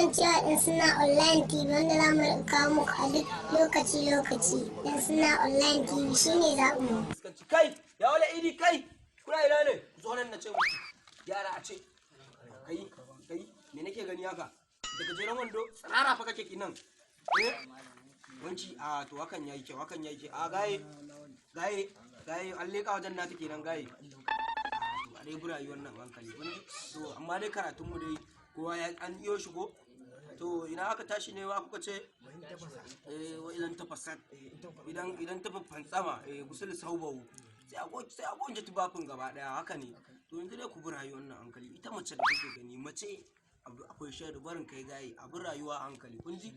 kasancewa ɗin suna online TV wanda za mu kawo muku a duk lokaci-lokaci. Ɗin suna online TV shine zaɓinmu. Kai, ya wala idi kai, kuna ina ne? Ku zo nan na ce muku. Yara a ce. Kai, kai, me nake gani haka? Da gajeren wando, tsirara fa kake kinan. Eh? Wanci a to hakan yayi kyau, hakan yayi kyau. A gaye, gaye, gaye, an leƙa wajen nata kenan gaye. To a dai bi rayuwar nan hankali. Kun ji? To amma dai karatun mu dai kowa ya an iyo shi ko? To ina aka tashi ne wa kuka ce? Eh, wa idan ta fasad. Idan ta fantsama, eh, gusul saubawu. Sai a goge tufafin gaba daya, haka ne. To yanzu dai ku bi rayuwar nan hankali. Ita mace da kuke gani, mace akwai shaidu barin kai gaye, a bi rayuwa a hankali. Kun ji?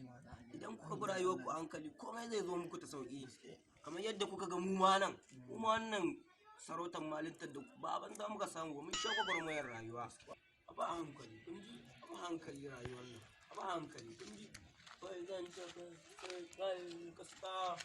Idan kuka bi rayuwar ku a hankali, komai zai zo muku ta sauki. Kamar yadda kuka ga mu ma nan, mu ma wannan sarautar malintar da ba banza muka samu ba, mun sha gwagwarmayar rayuwa. A ba hankali, kun ji? A ba hankali rayuwar nan. A ba hankali, kun ji? Kai zan ta kai kai kasta.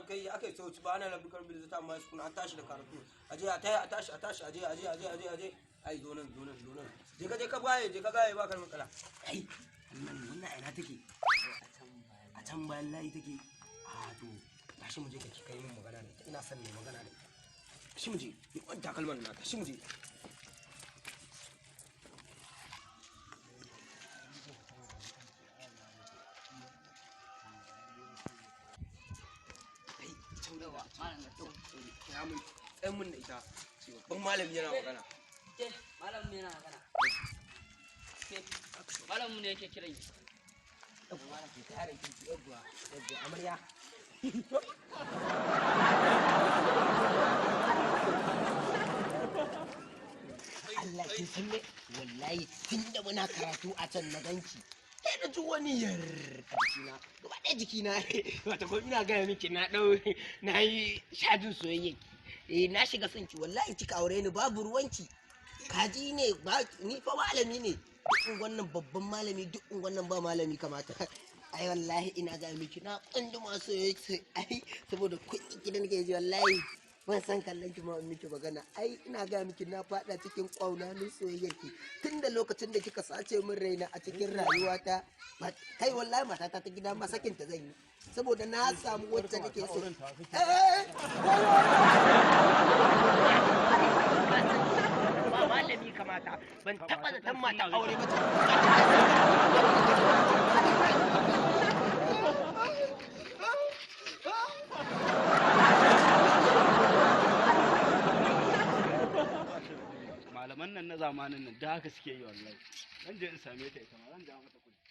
Kai aka yi sauci ba ana rabu karbi da ta amma su an tashi da karatu. Aje a tayi a tashi a tashi aje aje aje aje aje. Ai zo nan zo nan zo nan. Je ka je ka gaye je ka gaye ba ka matsala. Kai wannan wannan ina take? A can bayan layi take. A to tashi mu je ka kai min magana da ita. Ina son ne magana da ita. Tashi mu je. Ni wannan takalman na tashi mu je. Kai can gaba. Ya mun tsayin mun da ita. Babban malami yana magana. Ke, malamin ne yana magana. Ke, malamin ne yake kiran ki. Yawwa ke tare kirki yawwa yawwa amarya. Allah kin san me wallahi tun da muna karatu a can na ganki sai na ji wani yar a jikina gaba ɗaya jikina wata ko ina gaya miki na ɗau na yi shajin soyayya ki eh na shiga son ki wallahi kika aure ni babu ruwanki kaji ne ba ni fa malami ne duk wannan babban malami duk wannan ba malami kamata ai wallahi ina gaya miki na kunduma soyayya ai saboda kuɗi ki da nake ji wallahi ban san kallon ki ma in miki magana ai ina ga miki na fada cikin ƙaunanin soyayyar ki tun da lokacin da kika sace min raina a cikin rayuwata kai wallahi matata ta gida ma sakin ta zan yi saboda na samu wacce nake so. Ba malami kamata ban taba zaton mata aure ba. Malaman nan na zamanin nan da haka suke yi wallahi. Zan je in same ta ita ma zan ja mata kuɗi.